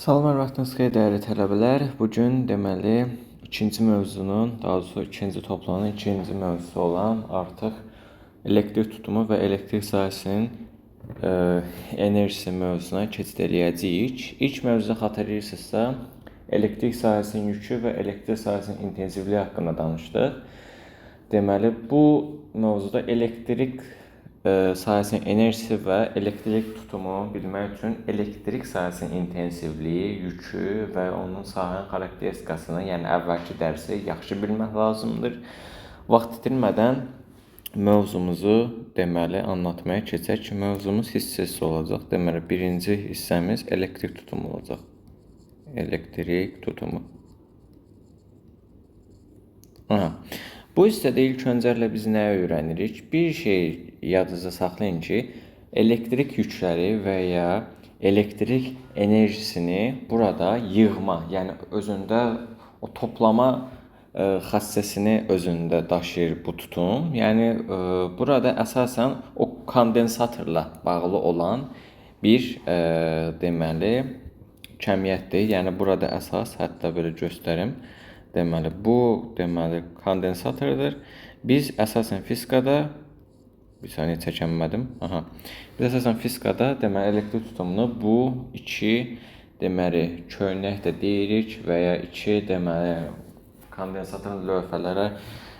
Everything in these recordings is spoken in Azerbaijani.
Salam, hər vaxtınız xeyir dəyərli tələbələr. Bu gün deməli ikinci mövzunun, daha doğrusu ikinci toplanın ikinci mövzusu olan artıq elektrik tutumu və elektrik sahəsinin enerjisi mövzusuna keçid eləyəcəyik. İlk mövzuda xatırlayırsınızsa, elektrik sahəsinin yükü və elektrik sahəsinin intensivliyi haqqında danışdıq. Deməli, bu mövzuda elektrik sahəsinin enerjisi və elektrik tutumu bilmək üçün elektrik sahəsinin intensivliyi, yükü və onun sahənin xarakteristikasını, yəni əvvəlki dərsi yaxşı bilmək lazımdır. Vaxt itirmədən mövzumuzu deməli anlatmaya keçək ki, mövzumuz hissə-hissə olacaq. Deməli, birinci hissəmiz elektrik tutumu olacaq. Elektrik tutumu. Aha. Bu hissədə ilk öncəliklə biz nə öyrənirik? Bir şey yadınızda saxlayın ki, elektrik yükləri və ya elektrik enerjisini burada yığma, yəni özündə o toplama xassəsini özündə daşıyır bu tutum. Yəni burada əsasən o kondensatorla bağlı olan bir deməli kəmiyyətdir. Yəni burada əsas, hətta belə göstərim. Deməli, bu deməli kondensatordur. Biz əsasən fizikada bir saniyə çəkənmədim. Aha. Biz əsasən fizikada deməli elektrik tutumunu bu iki deməli köynək də deyirik və ya iki deməli kondensatorun lövhələri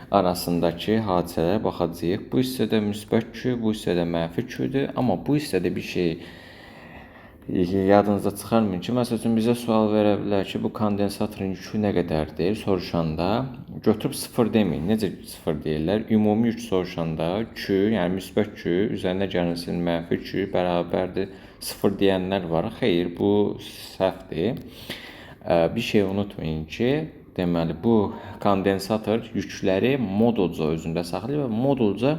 arasındakı hadisələrə baxacağıq. Bu hissədə müsbət Q, bu hissədə mənfi Q-dür. Amma bu hissədə bir şey yadınızda çıxarmayın ki, məsəl üçün bizə sual verə bilər ki, bu kondensatorun yükü nə qədərdir soruşanda götürüb 0 deməyin. Necə 0 deyirlər? Ümumi yük soruşanda Q, yəni müsbət Q üzərinə gəlsin mənfi Q bərabərdir 0 deyənlər var. Xeyr, bu səhvdir. Bir şey unutmayın ki, deməli bu kondensator yükləri modulca özündə saxlayır və modulca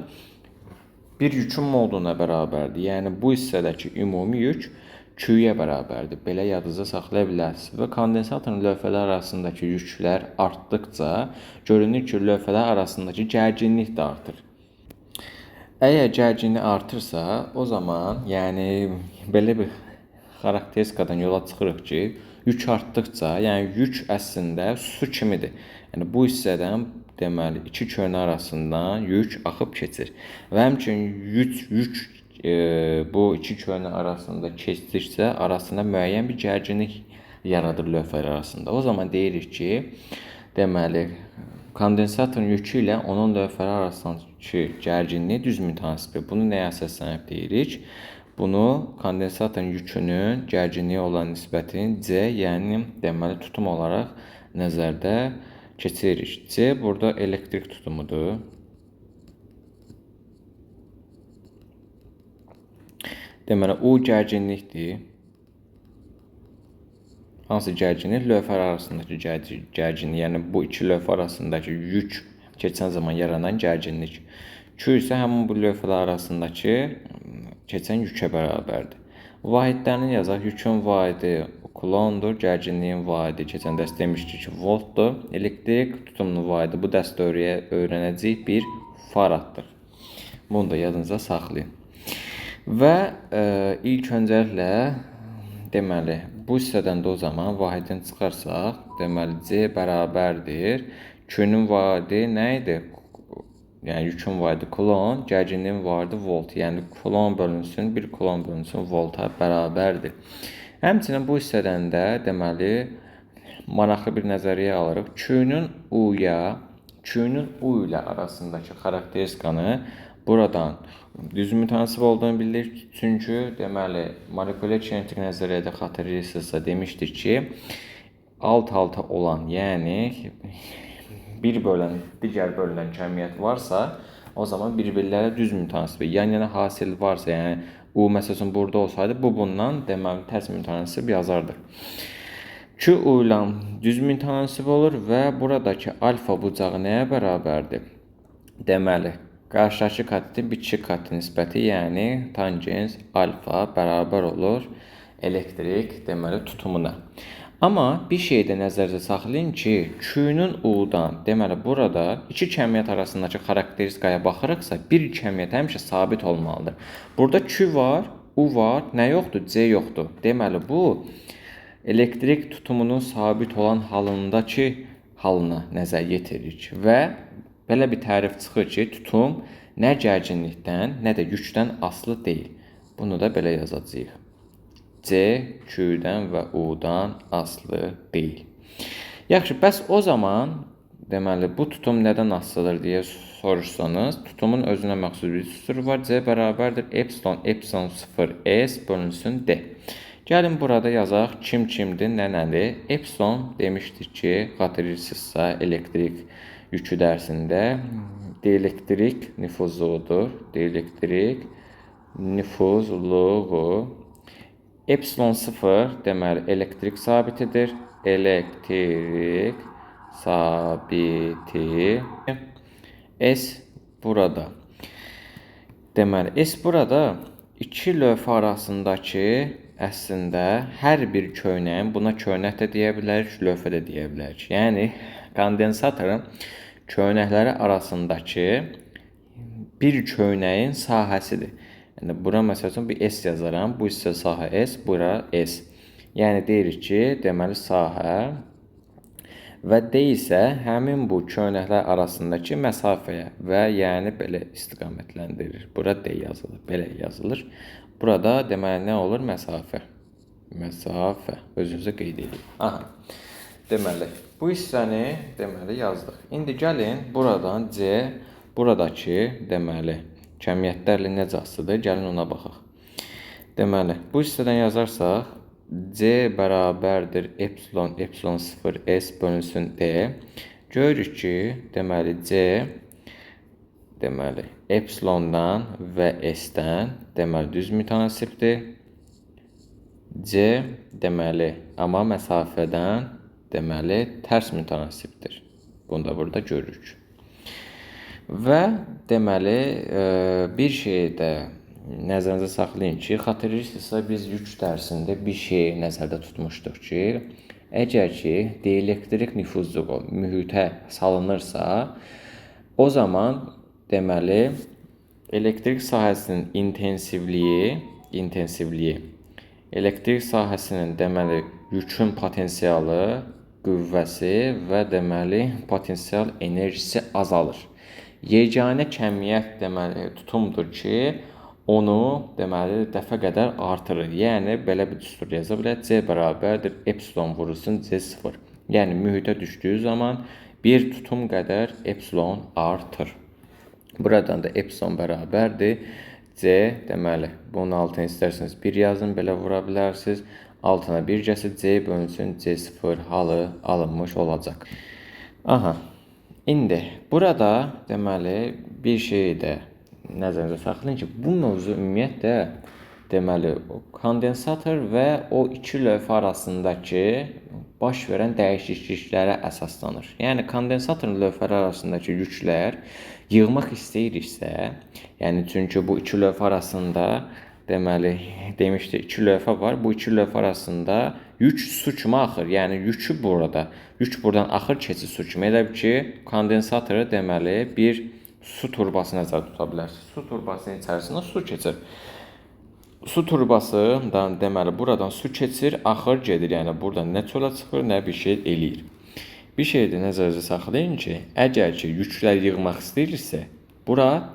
bir yükün moduluna bərabərdir. Yəni bu hissədəki ümumi yük Q-yə bərabərdir. Belə yadınızda saxlaya bilərsiniz. Və kondensatorun lövhələri arasındakı yüklər artdıqca görünür ki, lövhələr arasındakı gərginlik də artır. Əgər gərginlik artırsa, o zaman, yəni belə bir xarakteristikadan yola çıxırıq ki, yük artdıqca, yəni yük əslində su kimidir. Yəni bu hissədən deməli iki köynə arasından yük axıb keçir. Və həmçinin yük bu iki köynə arasında keçdikcə arasında müəyyən bir gərginlik yaradır lövhələr arasında. O zaman deyirik ki, deməli kondensatorun yükü ilə onun lövhələri arasındakı gərginlik düz mütənasibdir. Bunu nəyə əsaslənib deyirik? Bunu kondensatorun yükünün gərginliyə olan nisbətini C, yəni deməli tutum olaraq nəzərdə keçiririk. C burada elektrik tutumudur. Deməli, U gərginlikdir. Hansı gərginlik? Lövhələr arasındakı gərginlik, yəni bu iki lövhə arasındakı yük keçən zaman yaranan gərginlik. Q isə həmin bu lövhələr arasındakı keçən yükə bərabərdir. Vahidlərini yazaq. Yükün vahidi kulondur, gərginliyin vahidi keçən dərs demişdik ki, voltdur. Elektrik tutumunun vahidi bu dərsdə öyrənəcəyik bir faraddır. Bunu da yadınıza saxlayın. Və ilk öncəliklə deməli bu hissədən də o zaman vahidini çıxarsaq, deməli C bərabərdir. Q-nün vahidi nə idi? Yəni yükün vahidi kulon, gərginliyin vahidi volt. Yəni kulon bölünsün, bir kulon bölünsün volta bərabərdir. Həmçinin bu hissədən də deməli maraqlı bir nəzəriyyə alırıq. Q-nün U-ya, Q-nün U ilə arasındakı xarakteristikanı buradan düz mütənasib olduğunu bilirik. Çünki deməli molekulyar kinetik nəzəriyyədə xatırlayırsınızsa demişdik ki, alt-alta olan, yəni bir bölən digər bölünən kəmiyyət varsa, o zaman bir-birlərə düz mütənasib, yan-yana hasil varsa, yəni U məsəl üçün burada olsaydı, bu bundan deməli tərs mütənasib yazardıq. Q U ilə düz mütənasib olur və buradakı alfa bucağı nəyə bərabərdir? Deməli, qarşıdakı katetin bitişik katı nisbəti, yəni tangens alfa bərabər olur elektrik deməli tutumuna. Amma bir şey də nəzərdə saxlayın ki, Q-nün U-dan, deməli burada iki kəmiyyət arasındakı xarakteristikaya baxırıqsa, bir kəmiyyət həmişə sabit olmalıdır. Burada Q var, U var, nə yoxdur? C yoxdur. Deməli bu Elektrik tutumunun sabit olan halındakı halına nəzər yetiririk və belə bir tərif çıxır ki, tutum nə gərginlikdən, nə də yükdən asılı deyil. Bunu da belə yazacağıq. C, Q-dən və U-dan asılı deyil. Yaxşı, bəs o zaman deməli, bu tutum nədən asılıdır deyə soruşsanız, tutumun özünə məxsus bir düstur var. C bərabərdir epsilon, epsilon 0, S bölünsün D. Gəlin burada yazaq kim kimdir, nə nədir. Epsilon demişdik ki, xatırlayırsınızsa elektrik yükü dərsində dielektrik nüfuzluğudur. Dielektrik nüfuzluğu. Epsilon 0 deməli elektrik sabitidir. Elektrik sabiti. S burada. Deməli, S burada iki lövhə arasındakı əslində hər bir köynəyin, buna köynək də deyə bilərik, lövhə də deyə bilərik. Yəni, kondensatorun köynəkləri arasındakı bir köynəyin sahəsidir. Yəni, bura məsəl üçün bir S yazaram. Bu hissə sahə S, bura S. Yəni, deyirik ki, deməli, sahə və D isə həmin bu köynəklər arasındakı məsafəyə və yəni belə istiqamətləndirir. Bura D yazılır, belə yazılır. Burada deməli nə olur? Məsafə. Məsafə. Özünüzə qeyd edin. Aha. Deməli, bu hissəni deməli yazdıq. İndi gəlin buradan C, buradakı deməli kəmiyyətlərlə necə asılıdır? Gəlin ona baxaq. Deməli, bu hissədən yazarsaq C bərabərdir epsilon, epsilon 0, S bölünsün D. Görürük ki, deməli C, deməli epsilondan və S-dən deməli düz mütənasibdir. C, deməli, amma məsafədən deməli tərs mütənasibdir. Bunu da burada görürük. Və deməli, bir şeyi də nəzərinizə saxlayın ki, xatırlayırsınızsa biz yük dərsində bir şeyi nəzərdə tutmuşduq ki, əgər ki dielektrik nüfuzluğu mühitə salınırsa, o zaman deməli elektrik sahəsinin intensivliyi, elektrik sahəsinin deməli yükün potensialı, qüvvəsi və deməli potensial enerjisi azalır. Yeganə kəmiyyət deməli tutumdur ki, onu deməli dəfə qədər artırır. Yəni belə bir düstur yaza bilər. C bərabərdir epsilon vurulsun C0. Yəni mühitə düşdüyü zaman bir tutum qədər epsilon artır. Buradan da epsilon bərabərdir C, deməli bunun altını istərseniz 1 yazın, belə vura bilərsiniz. Altına 1 gəlsə C bölünsün C0 halı alınmış olacaq. Aha. İndi burada deməli bir şeyi də nəzərinizə saxlayın ki, bu mövzu ümumiyyətlə deməli kondensator və o iki lövhə arasındakı baş verən dəyişikliklərə əsaslanır. Yəni kondensatorun lövhələri arasındakı yüklər yığmaq istəyiriksə, yəni çünki bu iki lövhə arasında deməli demişdik iki lövhə var. Bu iki lövhə arasında yük su kimi axır. Yəni yükü burada, yük buradan axır keçir su kimi. Elə bil ki, kondensatoru deməli bir su turbası nəzərdə tuta bilərsiniz. Su turbasının içərisində su keçir. Su turbasından deməli buradan su keçir, axır gedir. Yəni buradan nə çölə çıxır, nə bir şey eləyir. Bir şey də nəzərinizə saxlayın ki, əgər ki yüklər yığmaq istəyirsə, bura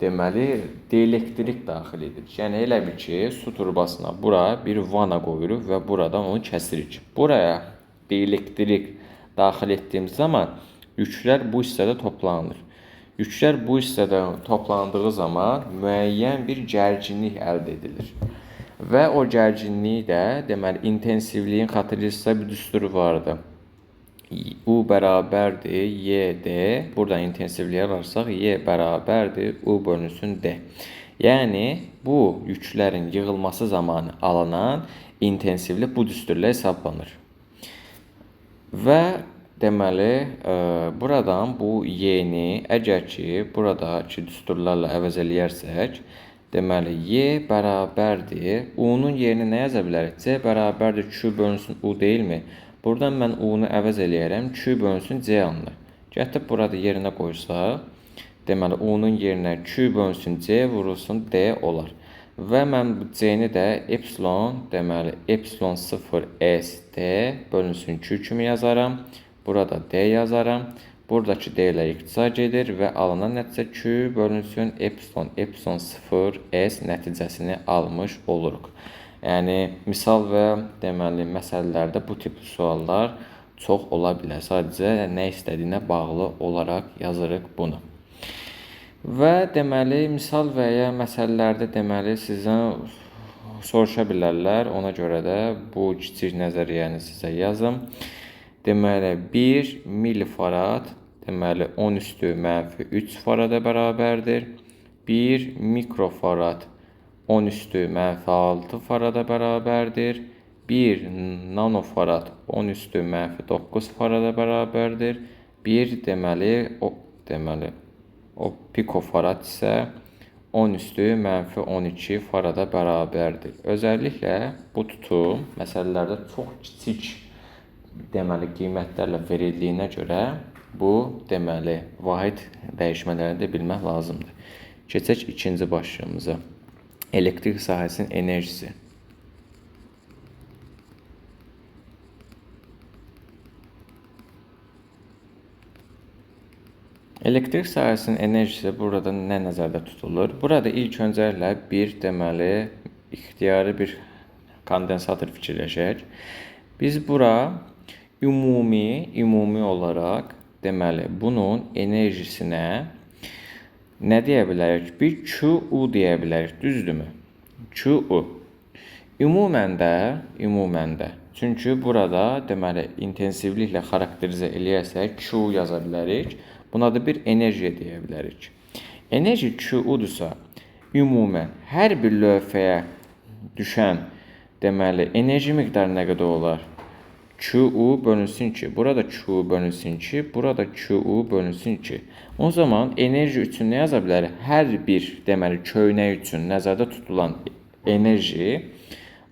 deməli dielektrik daxil edirik. Yəni elə bil ki, su turbasına bura bir vana qoyuruq və buradan onu kəsirik. Buraya dielektrik daxil etdiyimiz zaman yüklər bu hissədə toplanır. Yüklər bu hissədə toplandığı zaman müəyyən bir gərginlik əldə edilir. Və o gərginliyi də, deməli, intensivliyin xatırlayırsınızsa bir düsturu vardı. U bərabərdir YD. Buradan intensivliyə alarsak Y bərabərdir U bölünsün D. Yəni, bu yüklərin yığılması zamanı alınan intensivlik bu düsturla hesablanır. Və deməli, buradan bu Y-ni əgər ki, buradakı düsturlarla əvəz eləyərsək, deməli, Y bərabərdir. U-nun yerinə nə yaza bilərik? C bərabərdir Q bölünsün U deyilmi? Buradan mən U-nu əvəz eləyərəm, Q bölünsün C alınır. Gətirib burada yerinə qoysaq, deməli, U-nun yerinə Q bölünsün C vurulsun D olar. Və mən bu C-ni də epsilon, deməli, epsilon 0 S D bölünsün Q kimi yazaram. Burada D yazaram. Buradakı D ilə ixtisar gedir və alınan nəticə Q bölünsün epsilon, epsilon 0 S nəticəsini almış oluruq. Yəni, misal və deməli, məsələlərdə bu tip suallar çox ola bilər. Sadəcə nə istədiyinə bağlı olaraq yazırıq bunu. Və deməli, misal və ya məsələlərdə deməli, sizdən soruşa bilərlər. Ona görə də bu kiçik nəzəriyyəni sizə yazım. Deməli, 1 millifarad, deməli, 10 üstü mənfi 3 farada bərabərdir. 1 mikrofarad 10 üstü mənfi 6 farada bərabərdir. 1 nanofarad 10 üstü mənfi 9 farada bərabərdir. 1 deməli, o pikofarad isə 10 üstü mənfi 12 farada bərabərdir. Özəlliklə bu tutum məsələlərdə çox kiçik deməli, qiymətlərlə verildiyinə görə bu deməli, vahid dəyişmələrini də bilmək lazımdır. Keçək ikinci başlığımıza. Elektrik sahəsinin enerjisi. Elektrik sahəsinin enerjisi burada nə nəzərdə tutulur? Burada ilk öncəliklə bir deməli, ixtiyari bir kondensator fikirləşək. Biz bura ümumi olaraq deməli, bunun enerjisinə nə deyə bilərik? Bir QU deyə bilərik, düzdürmü? QU. Ümumən də. Çünki burada deməli, intensivliklə xarakterizə eləyərsək Q yaza bilərik. Buna da bir enerji deyə bilərik. Enerji QU-dursa, ümumən hər bir lövhəyə düşən deməli, enerji miqdarı nə qədər olar? QU bölünsün 2. Burada Q bölünsün 2, burada QU bölünsün 2. O zaman enerji üçün nə yaza bilərik? Hər bir deməli, köynək üçün nəzərdə tutulan enerji,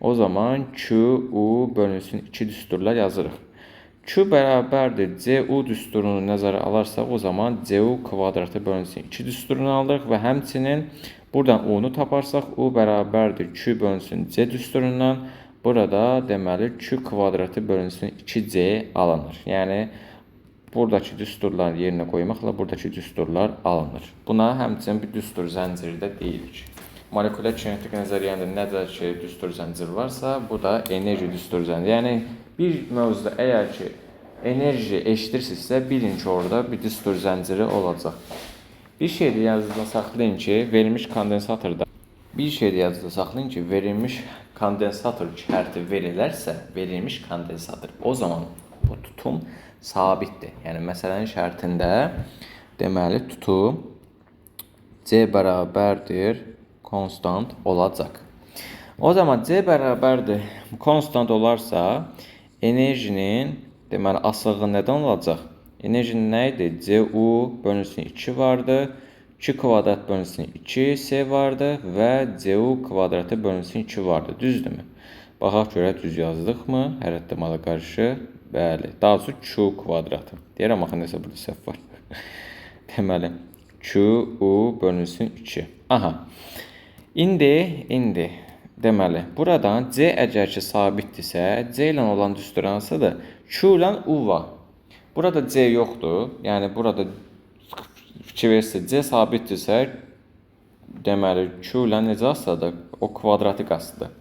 o zaman QU bölünsün 2 düsturlar yazırıq. Q bərabərdir CU düsturunu nəzərə alarsaq, o zaman CU kvadratı bölünsün 2 düsturunu alırıq və həmçinin buradan U-nu taparsaq, U bərabərdir Q bölünsün C düsturundan. Burada deməli, Q kvadratı bölünsün 2C alınır. Yəni, buradakı düsturların yerinə qoymaqla buradakı düsturlar alınır. Buna həmçinin bir düstur zənciri də deyilik. Molekulyar kinetik nəzəriyyəndə nə ki düstur zənciri varsa, bu da enerji düstur zənciri. Yəni, bir mövzuda əgər ki, enerji eşidirsinizsə, bilin ki, orada bir düstur zənciri olacaq. Bir şey də yadınızda saxlayın ki, verilmiş kondensatorda bir şey də yadınızda saxlayın ki, verilmiş kondensator şərti verilərsə, verilmiş kondensator, o zaman bu tutum sabitdir. Yəni, məsələnin şərtində deməli, tutum C bərabərdir konstant olacaq. O zaman C bərabərdir konstant olarsa, enerjinin deməli, asılığı nədən olacaq? Enerjinin nə idi? CU bölünsün 2 vardı. Q kvadrat bölünsün 2 C vardı və CU kvadratı bölünsün 2 vardı. Düzdürmü? Baxaq görək düz yazdıqmı? Hər ehtimala qarşı. Bəli. Daha doğrusu Q kvadratı. Deyirəm axı nəsə burada səhv var. Deməli, Q U bölünsün 2. Aha. İndi deməli, buradan C əgər ki sabitdirsə, C ilə olan düstur hansıdır? Q ilə U var. Burada C yoxdur. Yəni burada fikir verirsə, C sabitdirsə, deməli, Q ilə necə asılıdır? O kvadratik asılıdır.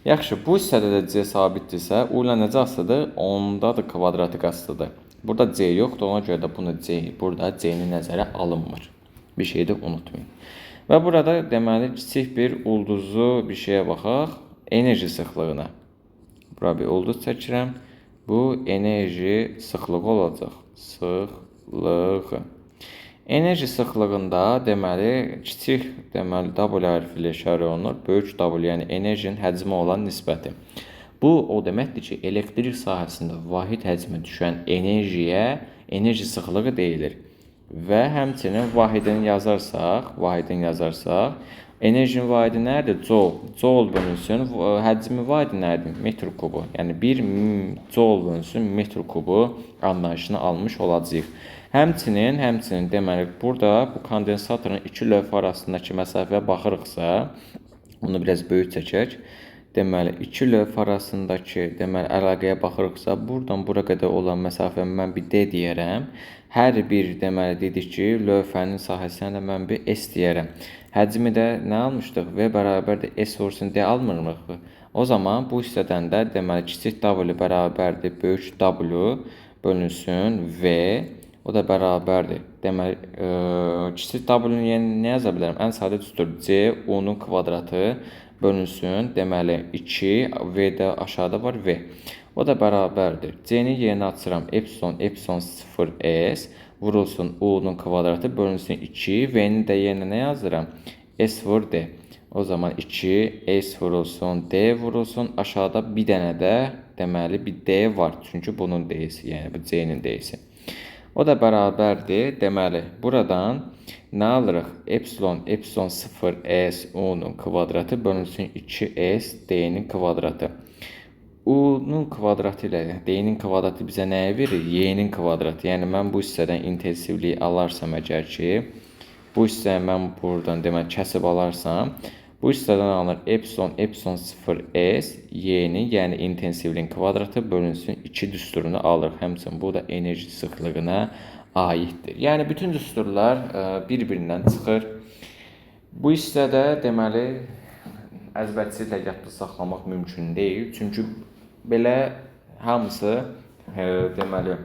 Yaxşı, bu hissədə də C sabitdirsə, U ilə necə asılıdır? Onda da kvadratik asılıdır. Burada C yoxdur, ona görə də bunu C, burada C-ni nəzərə alınmır. Bir şey də unutmayın. Və burada deməli, kiçik bir ulduzlu bir şeyə baxaq. Enerji sıxlığına. Bura bir ulduz çəkirəm. Bu enerji sıxlığı olacaq. Sıxlığı. Enerji sıxlığında deməli, kiçik deməli, W hərfi ilə işarə olunur. Böyük W, yəni enerjinin həcmi olan nisbəti. Bu, o deməkdir ki, elektrik sahəsində vahid həcmə düşən enerjiyə enerji sıxlığı deyilir. Və həmçinin vahidini yazarsaq, enerjinin vahidi nədir? Joule. Joule bölünsün, həcmi vahidi nədir? Metr kubu. Yəni, 1 joule bölünsün metr kubu anlayışını almış olacağıq. Həmçinin deməli, burada bu kondensatorun iki lövhə arasındakı məsafəyə baxırıqsa, Bunu biraz böyük çəkək. Deməli, iki lövhə arasındakı deməli, əlaqəyə baxırıqsa, buradan bura qədər olan məsafə mən bir D deyərəm. Hər bir, deməli, dedik ki, lövhənin sahəsinə də mən bir S deyərəm. Həcmi də nə almışdıq? V bərabərdir S vursun D almırıq. O zaman bu hissədən də, deməli, kiçik W bərabərdir böyük W bölünsün V. O da bərabərdir. Deməli, kiçik W-nun yerinə nə yaza bilərəm? Ən sadə düstur C U-nun kvadratı bölünsün. Deməli, 2, V-də aşağıda var V. O da bərabərdir. C-nin yerinə açıram. Epsilon, epsilon 0 S vurulsun U-nun kvadratı bölünsün 2. V-nin də yerinə nə yazıram? S vur D. O zaman 2 S vurulsun D vurulsun. Aşağıda bir dənə də deməli bir D var. Çünki bunun D-si, yəni bu C-nin D-si. O da bərabərdir. Deməli, buradan nə alırıq? Epsilon, epsilon 0 S U-nun kvadratı bölünsün 2 S D-nin kvadratı. U-nun kvadratı ilə D-nin kvadratı bizə nəyi verir? Y-nin kvadratı. Yəni, mən bu hissədən intensivliyi alarsam əgər ki, bu hissəni mən buradan deməli kəsib alarsam, bu hissədən alınır epsilon, epsilon 0 S Y-nin, yəni intensivliyin kvadratı bölünsün 2 düsturunu alırıq. Həmçinin bu da enerji sıxlığına aiddir. Yəni, bütün düsturlar bir-birindən çıxır. Bu hissədə deməli, əzbərçiliklə yadda saxlamaq mümkün deyil. Çünki belə hamısı deməli,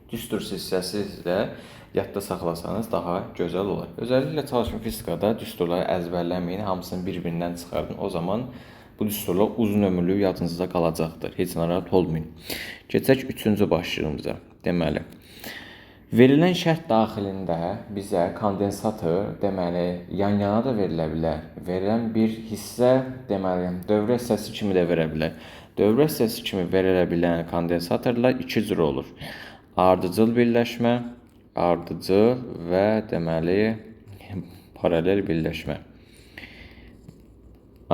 düstur hissəsi də yadda saxlasanız daha gözəl olar. Özəlliklə çalışın fizikada düsturları əzbərləməyin, hamısını bir-birindən çıxardın. O zaman bu düsturlar uzun ömürlü yadınızda qalacaqdır. Heç narahat olmayın. Keçək üçüncü başlığımıza. Deməli, verilən şərt daxilində bizə kondensator, deməli, yan-yana da verilə bilər. Verilən bir hissə, deməli, dövrə hissəsi kimi də verə bilər. Dövrə hissəsi kimi verilə bilən kondensatorlar iki cür olur. Ardıcıl birləşmə, ardıcıl və deməli, paralel birləşmə.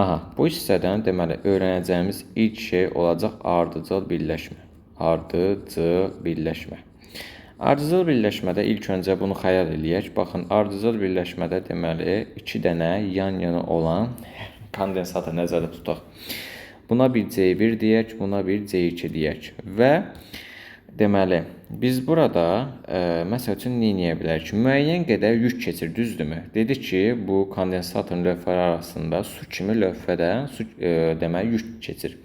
Aha, bu hissədən deməli, öyrənəcəyimiz ilk şey olacaq ardıcıl birləşmə. Ardıcıl birləşmə. Ardıcıl birləşmədə ilk öncə bunu xəyal eləyək. Baxın, ardıcıl birləşmədə deməli, iki dənə yan-yana olan kondensator nəzərdə tutaq. Buna bir C1 deyək, buna bir C2 deyək. Və deməli, biz burada məsəl üçün nə eləyə bilərik ki, müəyyən qədər yük keçir, düzdürmü? Dedik ki, bu kondensatorun lövhələri arasında su kimi lövhədən su, deməli, yük keçir.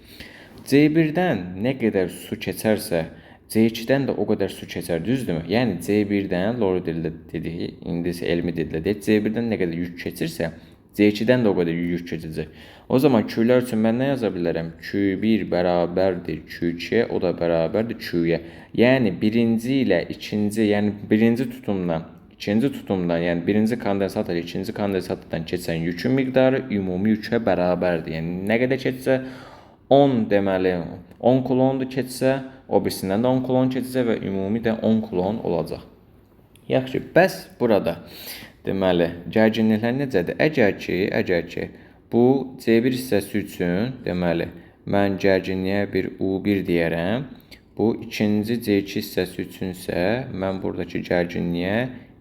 C1-dən nə qədər su keçərsə, C2-dən də o qədər su keçər, düzdürmü? Yəni C1-dən, lori dildə dediyi, indi isə elmi dildə deyək, C1-dən nə qədər yük keçirsə, C2-dən də o qədər yük keçəcək. O zaman Q-lər üçün mən nə yaza bilərəm? Q1 bərabərdir Q2-yə, o da bərabərdir Q-yə. Yəni birinci ilə ikinci, yəni birinci tutumdan, ikinci tutumdan, yəni birinci kondensator ikinci kondensatordan keçən yükün miqdarı ümumi yükə bərabərdir. Yəni nə qədər keçsə 10 deməli 10 kulondur keçsə, o birisindən də 10 kulon keçəcək və ümumi də 10 kulon olacaq. Yaxşı, bəs burada deməli, gərginliklər necədir? Əgər ki, bu C1 hissəsi üçün, deməli, mən gərginliyə bir U1 deyərəm. Bu ikinci C2 hissəsi üçünsə, mən buradakı gərginliyə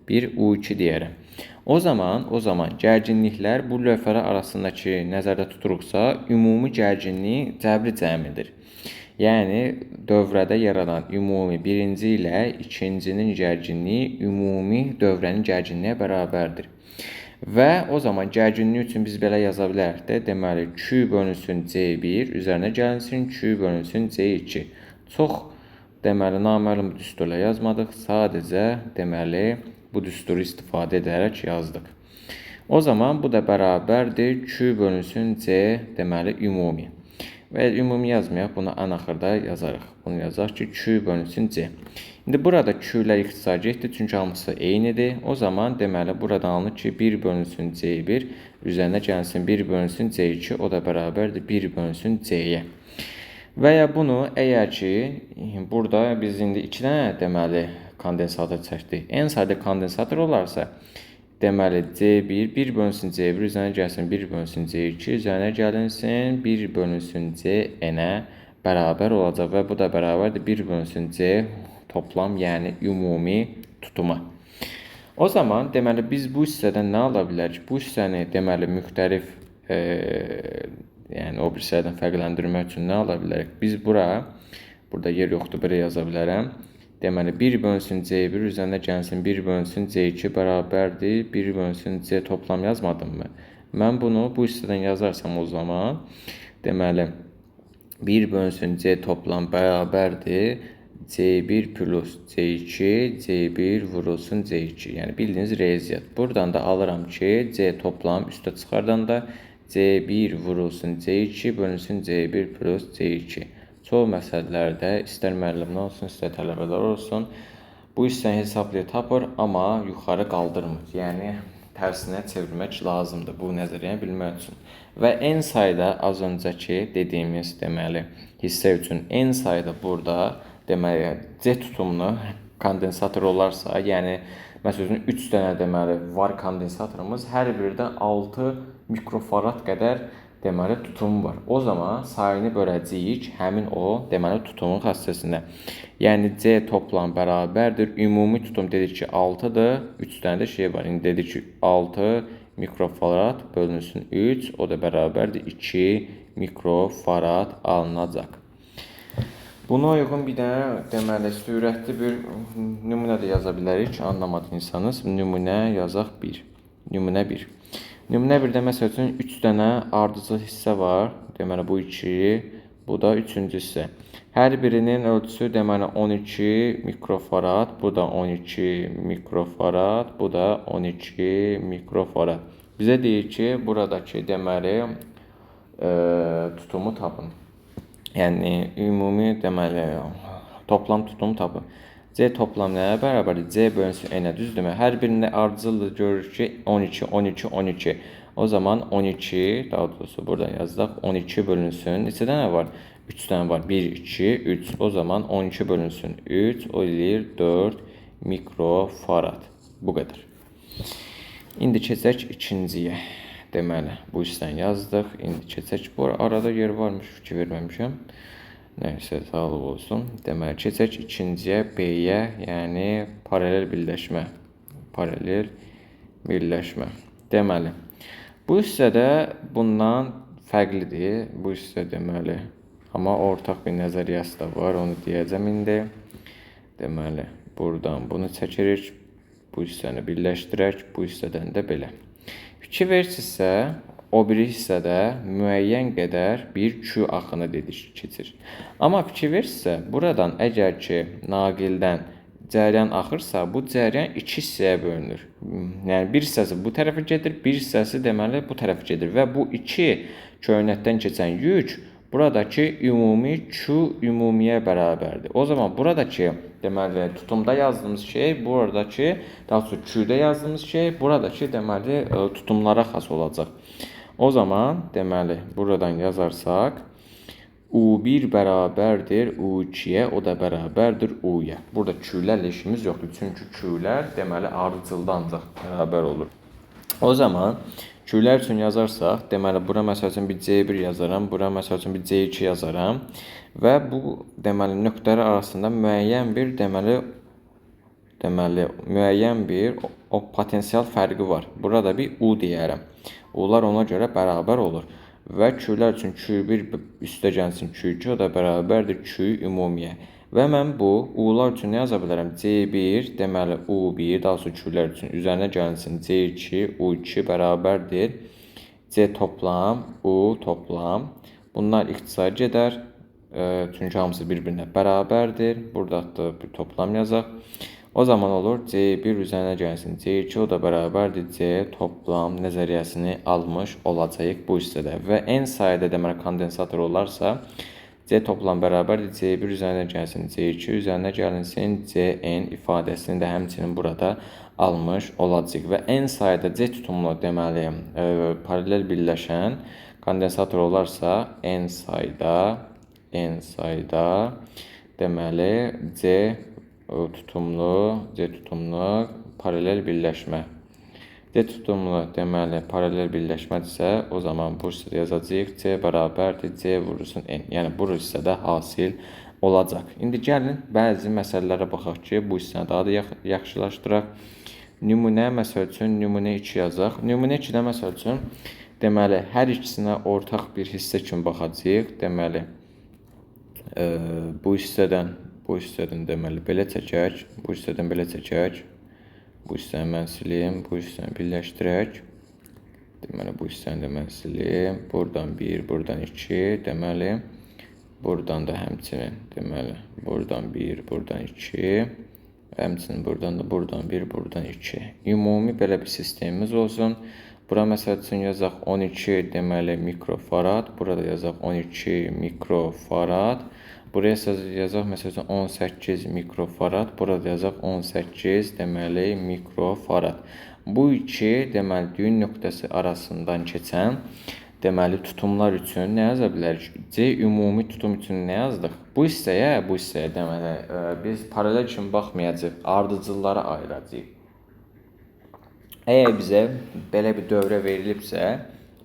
bir U2 deyərəm. O zaman gərginliklər bu lövhələr arasındakı nəzərdə tuturuqsa, ümumi gərginliyin cəbri cəmidir. Yəni, dövrədə yaranan ümumi birinci ilə ikincinin gərginliyi ümumi dövrənin gərginliyə bərabərdir. Və o zaman gərginlik üçün biz belə yaza bilərik də, deməli, Q bölünsün C1, üzərinə gəlinsin Q bölünsün C2. Çox, deməli, naməlum düsturla yazmadıq, sadəcə, deməli, bu düsturu istifadə edərək yazdıq. O zaman bu da bərabərdir Q bölünsün C, deməli, ümumi. Və ümumi yazmayaq, bunu ən axırda yazarıq. Bunu yazaq ki, Q bölünsün C. İndi burada Q-lər ixtisar getdi, çünki hamısı eynidir. O zaman deməli, buradan alınır ki, 1 bölünsün C1, üzərinə gəlsin 1 bölünsün C2, o da bərabərdir 1 bölünsün C-yə. Və ya bunu əgər ki, burada biz indi 2 dənə deməli, kondensator çəkdik. Ən sadə kondensator olarsa, deməli, C1, 1 bölünsün C1, üzərinə gəlsin 1 bölünsün C2, üzərinə gəlinsin 1 bölünsün C-N-ə bərabər olacaq və bu da bərabərdir 1 bölünsün C toplam, yəni ümumi tutuma. O zaman, deməli, biz bu hissədən nə ala bilərik? Bu hissəni, deməli, müxtəlif yəni o birislərdən fərqləndirmək üçün nə ala bilərik? Biz burada yer yoxdur, belə yaza bilərəm. Deməli, 1 bölünsün C1 üzərinə gəlsin 1 bölünsün C2 bərabərdir 1 bölünsün C toplam yazmadım mı? Mən bunu bu hissədən yazarsam o zaman, deməli, 1 bölünsün C toplam bərabərdir C1 plus C2, C1 vurulsun C2. Yəni, bildiyiniz riyaziyyat. Buradan da alıram ki, C toplam üstə çıxardan da C1 vurulsun C2 bölünsün C1 plus C2. Çox məsələlərdə istər müəllimlər olsun, istər tələbələr olsun, bu hissəni hesablayıb tapır, amma yuxarı qaldırmır. Yəni, tərsinə çevirmək lazımdır bu nəzəriyyəni bilmək üçün. Və n sayda az öncəki dediyimiz, deməli, hissə üçün n sayda burada, deməli, C tutumlu kondensator olarsa, yəni, məsəl üçün, 3 dənə, deməli, var kondensatorumuz, hər biri də 6 mikrofarad qədər, deməli, tutum var. O zaman sayını böləcəyik həmin o, deməli, tutumun xassəsinə. Yəni, C toplam bərabərdir. Ümumi tutum dedik ki, 6-dır. 3 dənə də şey var. İndi dedik ki, 6 mikrofarad bölünsün 3. O da bərabərdir. 2 mikrofarad alınacaq. Buna uyğun bir dənə, deməli, sürətli bir nümunə də yaza bilərik. Anlamadıysanız, nümunə yazaq 1. Nümunə 1. Nümunə 1-də məsəl üçün 3 dənə ardıcıl hissə var. Deməli, bu 2, bu da 3-cü hissə. Hər birinin ölçüsü, deməli, 12 mikrofarad, bu da 12 mikrofarad, bu da 12 mikrofarad. Bizə deyir ki, buradakı, deməli, tutumu tapın. Yəni, ümumi, deməli, toplam tutumu tapın. C toplam nəyə bərabərdir? C bölünsün N-ə, düzdürmü? Hər birində ardıcıldır, görürük ki, 12, 12, 12. O zaman 12, daha doğrusu buradan yazdıq, 12 bölünsün. Neçə dənə var? 3 dənə var. 1, 2, 3. O zaman 12 bölünsün 3, o eləyir 4 mikrofarad. Bu qədər. İndi keçək ikinciyə. Deməli, bu hissəni yazdıq. İndi keçək. Bu arada yer varmış, fikir verməmişəm. Nəysə, sağlıq olsun. Deməli, keçək ikinciyə, B-yə, yəni paralel birləşmə. Paralel birləşmə. Deməli, bu hissədə bundan fərqlidir. Bu hissə, deməli, amma ortaq bir nəzəriyyəsi də var, onu deyəcəm indi. Deməli, buradan bunu çəkirik, bu hissəni birləşdirək, bu hissədən də belə. Fikir verirsinizsə, o biri hissədə müəyyən qədər bir Q axını dedik, keçir. Amma fikir verirsinizsə, buradan əgər ki, naqildən cəryan axırsa, bu cəryan iki hissəyə bölünür. Yəni, bir hissəsi bu tərəfə gedir, bir hissəsi deməli bu tərəfə gedir və bu iki köynəkdən keçən yük buradakı ümumi Q ümumiyə bərabərdir. O zaman buradakı, deməli, tutumda yazdığımız şey, buradakı, daha doğrusu Q-də yazdığımız şey, buradakı, deməli, tutumlara xas olacaq. O zaman, deməli, buradan yazarsaq, U1 bərabərdir U2-yə, o da bərabərdir U-ya. Burada Q-lərlə işimiz yoxdur. Çünki Q-lər, deməli, ardıcılda ancaq bərabər olur. O zaman, Q-lər üçün yazarsaq, deməli, bura məsəl üçün bir C1 yazaram, bura məsəl üçün bir C2 yazaram və bu, deməli, nöqtələr arasında müəyyən bir, deməli, müəyyən bir o potensial fərqi var. Burada bir U deyərəm. U'lar ona görə bərabər olur. Və Q-lər üçün Q1 üstə gəlsin Q2, o da bərabərdir Q ümumiyə. Və mən bu U'lar üçün nə yaza bilərəm? C1, deməli U1, daha sonra Q-lər üçün üzərinə gəlsin C2, U2 bərabərdir C toplam, U toplam. Bunlar ixtisar gedər. Çünki hamısı bir-birinə bərabərdir. Burada da bir toplam yazaq. O zaman olur C1 üzərinə gəlsin C2, o da bərabərdir C toplam nəzəriyyəsini almış olacağıq bu hissədə. Və n sayda deməli kondensator olarsa C toplam bərabərdir C1 üzərinə gəlsin C2 üzərinə gəlinsin Cn ifadəsini də həmçinin burada almış olacağıq. Və n sayda C tutumlu deməli paralel birləşən kondensator olarsa n sayda deməli C tutumlu paralel birləşmə. C tutumlu deməli paralel birləşmədirsə, o zaman bu hissədə yazacağıq C bərabərdir C vurulsun N. Yəni bu hissədə hasil olacaq. İndi gəlin bəzi məsələlərə baxaq ki, bu hissəni daha da yaxşılaşdıraq. Nümunə məsəl üçün nümunə 2 yazaq. Nümunə 2-də məsəl üçün Deməli, hər ikisinə ortaq bir hissə kimi baxacağıq. Deməli, bu hissədən deməli belə çəkək, bu hissədən belə çəkək. Bu hissəni mən silim, bu hissəni birləşdirək. Deməli, bu hissəni də mən silim. Buradan 1, buradan 2, deməli, buradan da həmçinin, deməli, buradan 1, buradan 2, həmçinin buradan da buradan 1, buradan 2. Ümumi belə bir sistemimiz olsun. Bura məsəl üçün yazaq 12, deməli, mikrofarad. Burada yazaq 12 mikrofarad. Buraya yazaq məsəl üçün 18 mikrofarad. Burada yazaq 18, deməli, mikrofarad. Bu iki, deməli, düyün nöqtəsi arasından keçən, deməli, tutumlar üçün nə yaza bilərik? C ümumi tutum üçün nə yazdıq? Bu hissəyə, deməli, biz paralel kimi baxmayacaq, ardıcıllara ayıracağıq. Əgər bizə belə bir dövrə verilibsə,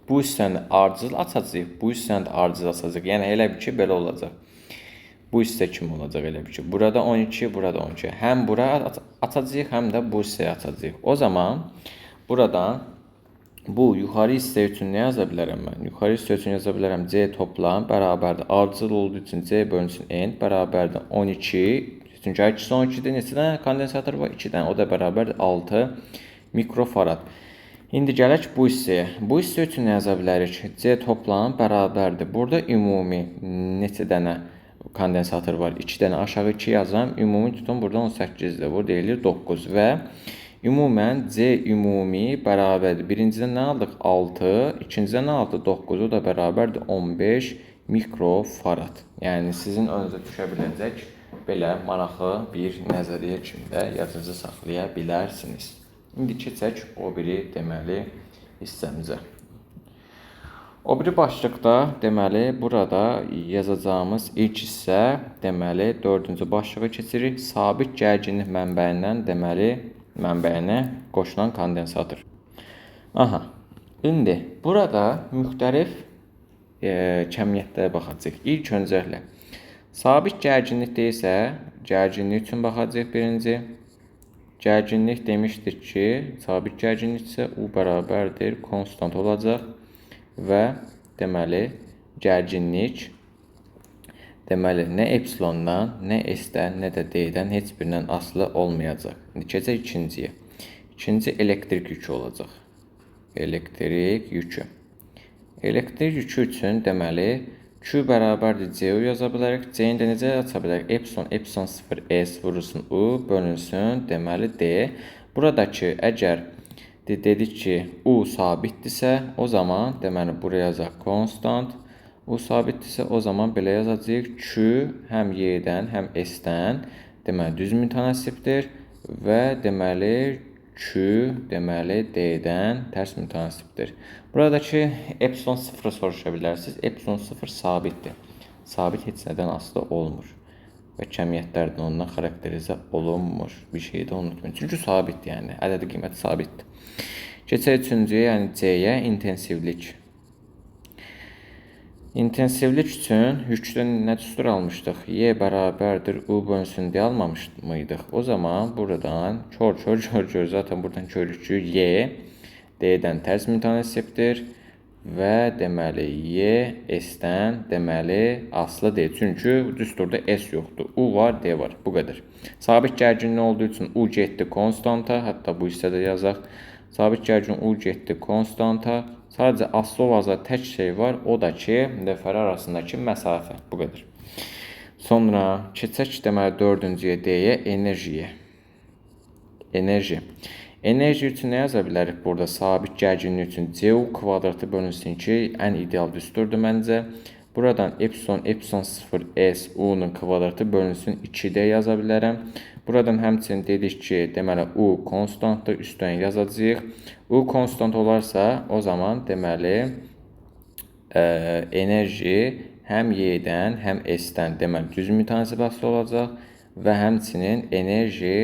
bu hissəni ardıcıl açacağıq, bu hissəni də ardıcıl açacağıq. Yəni, elə bir ki, belə olacaq. Bu hissə kimi olacaq elə bir ki. Burada 12, burada 12. Həm bura açacağıq, həm də bu hissəyə açacağıq. O zaman buradan bu yuxarı hissə üçün nə yaza bilərəm mən? Yuxarı hissə üçün yaza bilərəm C toplam bərabərdir. Ardıcıl olduğu üçün C bölünsün N bərabərdir 12. Çünki hər ikisi 12-dir. Neçə dənə kondensator var? 2 dənə. O da bərabərdir 6 mikrofarad. İndi gələk bu hissəyə. Bu hissə üçün nə yaza bilərik? C toplam bərabərdir. Burada ümumi neçə dənə kondensator var? 2 dənə. Aşağı 2 yazam. Ümumi tutum burada 18-dir. Burada eləyir 9 və ümumən C ümumi bərabərdir. Birincidən nə aldıq? 6. İkincidən nə aldıq? 9. O da bərabərdir 15 mikrofarad. Yəni sizin önünüzə düşə biləcək belə maraqlı bir nəzəriyyə kimi də yadınızda saxlaya bilərsiniz. İndi keçək o biri deməli hissəmizə. O biri başlıqda deməli burada yazacağımız ilk hissə deməli 4-cü başlığı keçirik. Sabit gərginlik mənbəyindən deməli mənbəyinə qoşulan kondensator. Aha. İndi burada müxtəlif kəmiyyətlərə baxacağıq. İlk öncəliklə sabit gərginlik deyilsə, gərginlik üçün baxacağıq birinci. Gərginlik demişdik ki, sabit gərginlik isə U bərabərdir, konstant olacaq və deməli gərginlik deməli nə epsilondan, nə S-dən, nə də D-dən heç birindən asılı olmayacaq. İndi keçək ikinciyə. İkinci elektrik yükü olacaq. Elektrik yükü. Elektrik yükü üçün deməli Q bərabərdir CU yaza bilərik. C-ni də necə aça bilərik? Epsilon, epsilon 0 S vurulsun U bölünsün, deməli D. Buradakı əgər dedik ki, U sabitdirsə, o zaman deməli buraya yazaq konstant. U sabitdirsə, o zaman belə yazacağıq. Q həm Y-dən, həm S-dən deməli düz mütənasibdir və deməli Q deməli D-dən tərs mütənasibdir. Buradakı epsilon 0-ı soruşa bilərsiniz. Epsilon 0 sabitdir. Sabit heç nədən asılı olmur və kəmiyyətlərdən ondan xarakterizə olunmur. Bir şeyi də unutmayın. Çünki sabitdir, yəni ədədi qiyməti sabitdir. Keçək üçüncüyə, yəni C-yə, intensivlik. İntensivlik üçün yükdən nə düstur almışdıq? Y bərabərdir U bölünsün D almamış mıydıq? O zaman buradan kör kör kör kör zaten buradan görürük ki, Y D-dən tərs mütənasibdir və deməli Y S-dən deməli asılı deyil. Çünki düsturda S yoxdur. U var, D var. Bu qədər. Sabit gərginlik olduğu üçün U getdi konstanta. Hətta bu hissədə yazaq. Sabit gərgin U getdi konstanta. Sadəcə asılı olacaq tək şey var, o da ki, lövhələr arasındakı məsafə. Bu qədər. Sonra keçək deməli dördüncüyə, D-yə, enerjiyə. Enerji. Enerji üçün nə yaza bilərik burada? Sabit gərginlik üçün CU kvadratı bölünsün ki, ən ideal düsturdur məncə. Buradan epsilon, epsilon 0 S U-nun kvadratı bölünsün 2D yaza bilərəm. Buradan həmçinin dedik ki, deməli U konstantdır, üstdən yazacağıq. U konstant olarsa, o zaman deməli enerji həm Y-dən, həm S-dən deməli düz mütənasib asılı olacaq və həmçinin enerji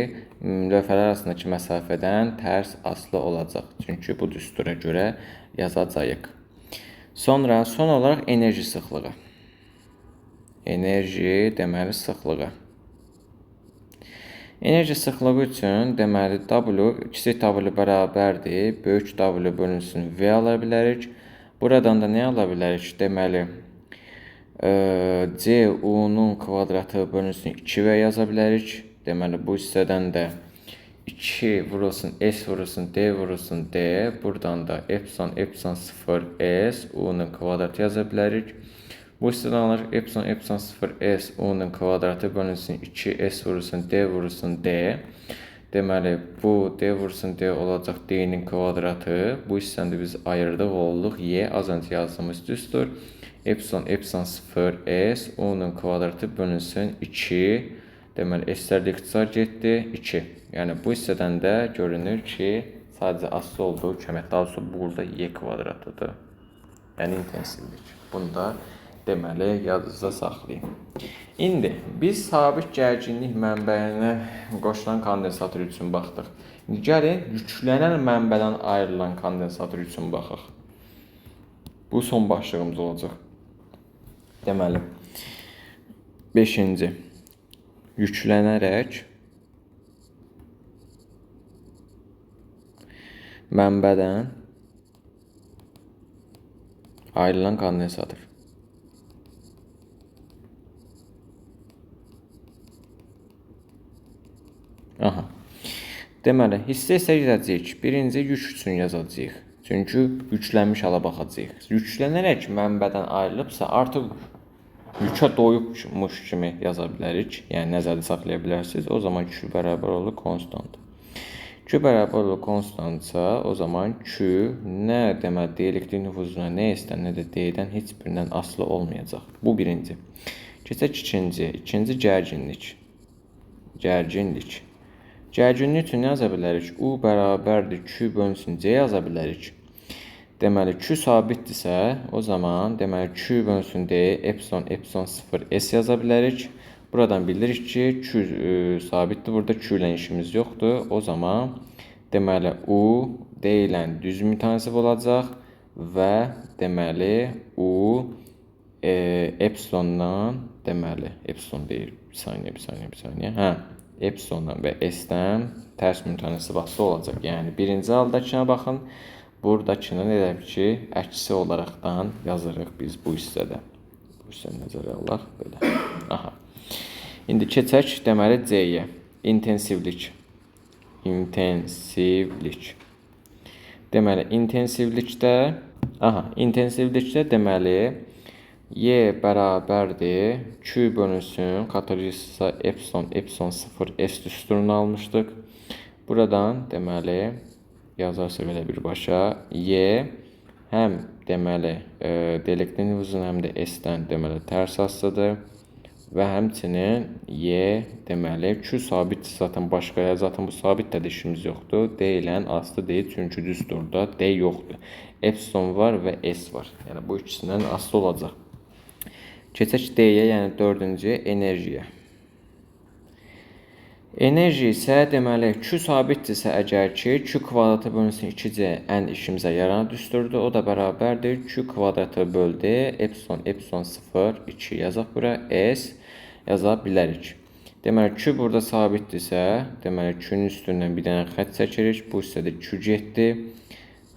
lövhələr arasındakı məsafədən tərs asılı olacaq. Çünki bu düstura görə yazacağıq. Sonra son olaraq enerji sıxlığı. Enerji deməli sıxlığı. Enerji sıxlığı üçün deməli W, kiçik W bərabərdir. Böyük W bölünsün V ala bilərik. Buradan da nə ala bilərik? Deməli, C U-nun kvadratı bölünsün 2V yaza bilərik. Deməli, bu hissədən də 2 vurulsun S vurulsun D vurulsun D. Buradan da epsilon epsilon 0 S U-nun kvadratı yaza bilərik. Bu hissədən alır epsilon epsilon 0 S U-nun kvadratı bölünsün 2 S vurulsun D vurulsun D. Deməli, bu D vurulsun D olacaq D-nin kvadratı. Bu hissəni də biz ayırdıq olduq. Y az öncə yazdığımız düstur. Epsilon epsilon 0 S U-nun kvadratı bölünsün 2. Deməli, S-lər də ixtisar getdi 2. Yəni, bu hissədən də görünür ki, sadəcə asılı olduğu kəmiyyət, daha doğrusu burada Y kvadratıdır. Yəni, intensivlik. Bunu da deməli, yadınızda saxlayın. İndi biz sabit gərginlik mənbəyinə qoşulan kondensator üçün baxdıq. İndi gəlin, yüklənən mənbədən ayrılan kondensator üçün baxaq. Bu son başlığımız olacaq. Deməli, 5-ci. Yüklənərək mənbədən ayrılan kondensator. Aha. Deməli, hissə-hissə yazacağıq. Birinci yük üçün yazacağıq. Çünki yüklənmiş hala baxacağıq. Yüklənərək mənbədən ayrılıbsa, artıq yükə doyubmuş kimi yaza bilərik. Yəni, nəzərdə saxlaya bilərsiniz. O zaman Q bərabər olur konstant. Q bərabər olur konstantsa, o zaman Q nə deməli, D elektrik nüfuzuna, nə S-dən, nə də D-dən heç birindən asılı olmayacaq. Bu birinci. Keçək ikinci. İkinci gərginlik. Gərginlik. Gərginlik üçün nə yaza bilərik? U bərabərdir Q bölünsün C yaza bilərik. Deməli, Q sabitdirsə, o zaman deməli, Q bölünsün D, epsilon, epsilon 0, S yaza bilərik. Buradan bilirik ki, Q sabitdir. Burada Q ilə işimiz yoxdur. O zaman deməli, U D ilə düz mütənasib olacaq və deməli, U epsilondan, deməli, epsilon deyil, bir saniyə, bir saniyə, bir saniyə, hə, epsilondan və S-dən tərs mütənasib olacaq. Yəni, birinci haldakına baxın, buradakını elə ki, əksi olaraqdan yazırıq biz bu hissədə. Bu hissəni nəzərə alaq, belə. Aha. İndi keçək, deməli, C-yə. İntensivlik. İntensivlik. Deməli, intensivlikdə, aha, intensivlikdə deməli, Y bərabərdir Q bölünsün, xatırlayırsınızsa, epsilon, epsilon 0, S düsturunu almışdıq. Buradan, deməli, yazarsaq belə birbaşa, Y həm, deməli, D elektrik nüfuzunun, həm də S-dən, deməli, tərs asılıdır. Və həmçinin Y, deməli, Q sabitdir zaten başqaya, zaten bu sabitdə də işimiz yoxdur. D ilə asılı deyil, çünki düsturda D yoxdur. Epsilon var və S var. Yəni, bu ikisindən asılı olacaq. Keçək D-yə, yəni dördüncü enerjiyə. Enerji isə, deməli, Q sabitdirsə əgər ki, Q kvadratı bölünsün 2C ən işimizə yaranan düsturdur. O da bərabərdir. Q kvadratı böl D, epsilon, epsilon 0, 2 yazaq bura, S yaza bilərik. Deməli, Q burada sabitdirsə, deməli, Q-nün üstündən bir dənə xətt çəkirik. Bu hissədə Q getdi.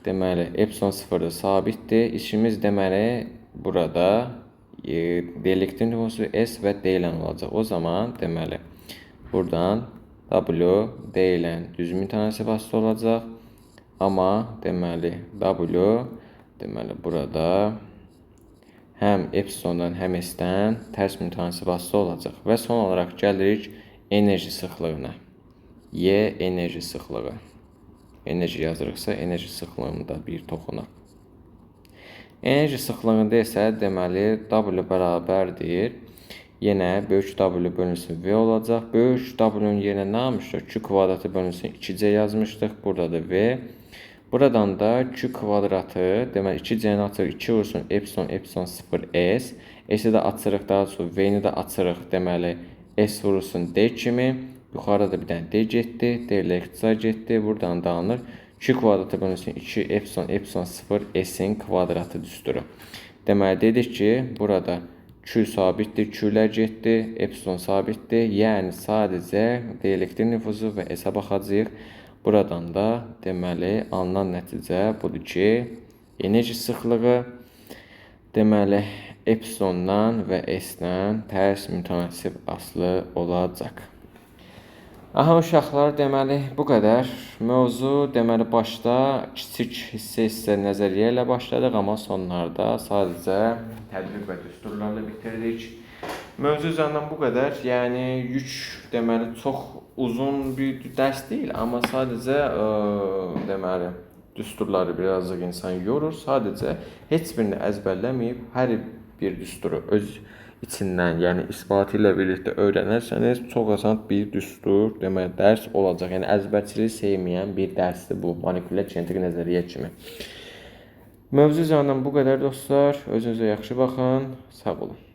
Deməli, epsilon 0 da sabitdir. İşimiz, deməli, burada D elektrik nüfuzu S və D ilə olacaq. O zaman, deməli, buradan W D ilə düz mütənasib asılı olacaq. Amma, deməli, W, deməli, burada həm epsilondan, həm S-dən tərs mütənasib asılı olacaq. Və son olaraq gəlirik enerji sıxlığına. Y enerji sıxlığı. Enerji yazırıqsa, enerji sıxlığında bir toxunaq. Enerji sıxlığında isə, deməli, W bərabərdir. Yenə böyük W bölünsün V olacaq. Böyük W-nun yerinə nə almışdıq? Q kvadratı bölünsün 2C yazmışdıq. Burada da V. Buradan da Q kvadratı, deməli, 2C-ni açırıq, 2 vursun epsilon, epsilon 0, S. S-i də açırıq, daha sonra V-ni də açırıq, deməli, S vurulsun D kimi. Yuxarıda da bir dənə D getdi, D ilə ixtisar getdi. Buradan da alınır. Q kvadratı bölünsün 2 epsilon, epsilon 0, S-in kvadratı düsturu. Deməli, dedik ki, burada Q sabitdir, Q-lər getdi, epsilon sabitdir. Yəni, sadəcə D elektrik nüfuzu və S-ə baxacağıq. Buradan da, deməli, alınan nəticə budur ki, Enerji sıxlığı deməli epsilondan və S-dən tərs mütənasib asılı olacaq. Aha uşaqlar, deməli bu qədər. Mövzu deməli başda kiçik hissə-hissə nəzəriyyə ilə başladıq, amma sonlarda sadəcə tətbiq və düsturlarla bitirdik. Mövzu üzərindən bu qədər. Yəni yük deməli çox uzun bir dərs deyil, amma sadəcə deməli düsturları birazcıq insan yorur. Sadəcə heç birini əzbərləməyib hər bir düsturu öz içindən, yəni isbatı ilə birlikdə öyrənərsəniz, çox asan bir düstur, deməli dərs olacaq. Yəni əzbərçiliyi sevməyən bir dərsdir bu, molekullər kinetik nəzəriyyə kimi. Mövzu üzərindən bu qədər dostlar. Özünüzə yaxşı baxın. Sağ olun.